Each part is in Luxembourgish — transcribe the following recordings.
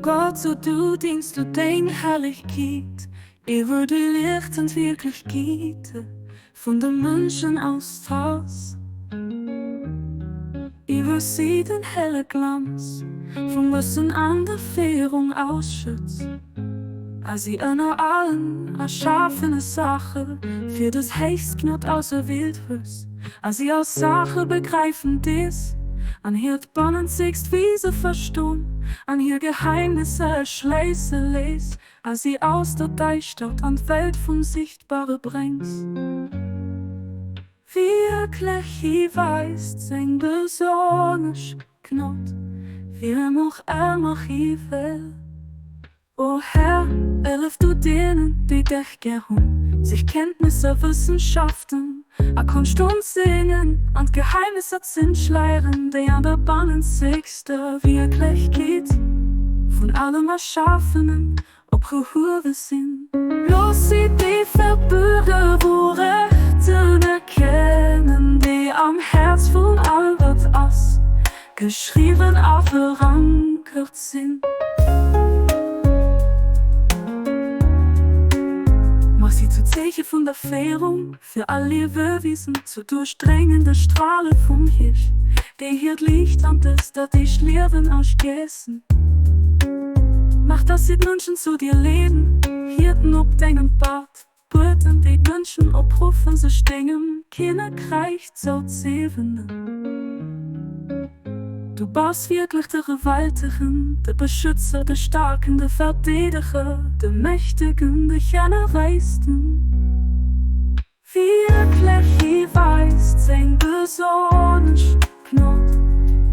Gott, so du dienst du deng Herrlichkeet iwwer déi liichtend Wierklechkeete vun de Mënschen austauschs iwwer si den helle Glanz vum Wëssen an der Féierung ausschëtts a si ënner allen erschafene Saache fir dës héchst Gnod auserwielt hues a si als Saache begräifen dees an hiert bannenzegst Wiese verston an hir Geheimnisser erschléisse léiss a si aus der Däischtert an d'Welt vum Sichtbare bréngs. Wierklech, hie weist seng besonnesch Gnod, wiem och ëmmer hie wëll. O Här, hëllef du deenen, déi dech gär hunn, sich Kenntnisser, Wëssenschaften a Konscht und Singen an d'Geheimnisser z'entschleieren, déi an der bannenzegster Wierklechkeet vun allem Erschafenen opgehuewe sinn. Looss si déi verbuerge Wourechten erkennen, déi am Häerz vun all wat ass, geschriwwen a verankert sinn. Mach si zu Zeeche vun der Féierung fir all Liewewiesen, zu duerchdréngende Strale vum Hierscht, déi hiert Liicht an dëst irdescht Liewen ergiessen. Mach, dass si d'Mënschen zu dir leeden, Hierten op dengem Pad, Bueten, déi d'Mënschen opruffen, sech dengem Kinnekräich zouzewenden. Du bass wierklech de Gewaltegen, de Beschützer, de Staarken, de Verdeedeger, de Mächtegen, de Generéisten. Wierklech, hie weist seng besonnesch Gnod,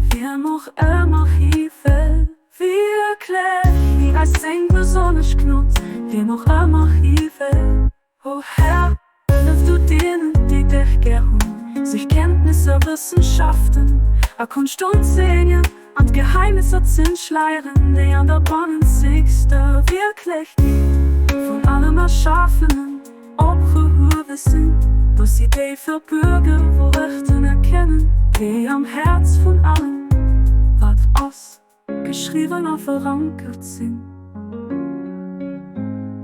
wiem och ëmmer hie wëll. Wierklech, hie weist seng besonnesch Gnod, wiem och ëmmer hie wëll. O Här, hëllef du deenen, déi dech gär hunn, sech Kenntnisser, Wëssenschaften a Konscht unzëeegnen an d'Geheimnisser z'entschleieren, déi an der bannenzegster Wierklechkeet vun allem Erschafenen opgehuewe sinn, dass si déi verbuerge Wourechten erkennen, déi am Häerz vun allem, wat ass, geschriwwen a verankert sinn.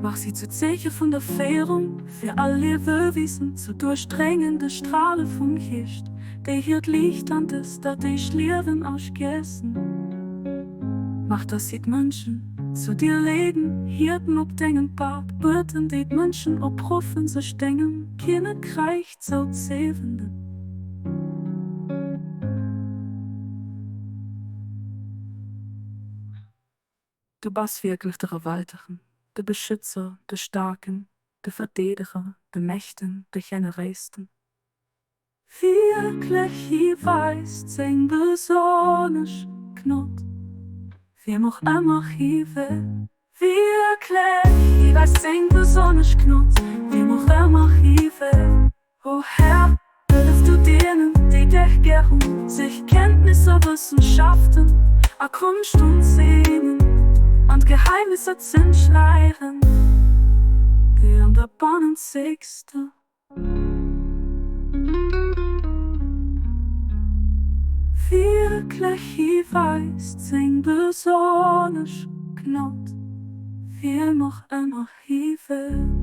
Mach si zu Zeeche vun der Féierung fir all Liewewiesen, zu duerchdréngende Strale vum Geescht, déi hiert Liicht an dëst irdescht Liewen ergiessen. Mach, dass si d'Mënschen zu dir leeden, Hierden op dengem Pad, Bueten, déi d'Mënschen opruffen, sech dengem Kinnekräich zouzewenden. Du bass wierklech de Gewaltegen, de Beschützer, de Staarken, de Verdeedeger, de Mächten, de Generéisten. Wierklech, hie weist seng besonnesch Gnod, wiem och ëmmer hie wëll. Wierklech, hie weist seng besonnesch Gnod, wiem och ëmmer hie wëll. O Här, hëllef du deenen, déi dech gär hunn, sech Kenntnisser, Wëssenschaften a Konscht unzëeegnen an d'Geheimnisser z'entschleieren, déi an der bannenzegster. Wierklech, hie weist seng besonnesch Gnod, wiem och ëmmer hie wëll.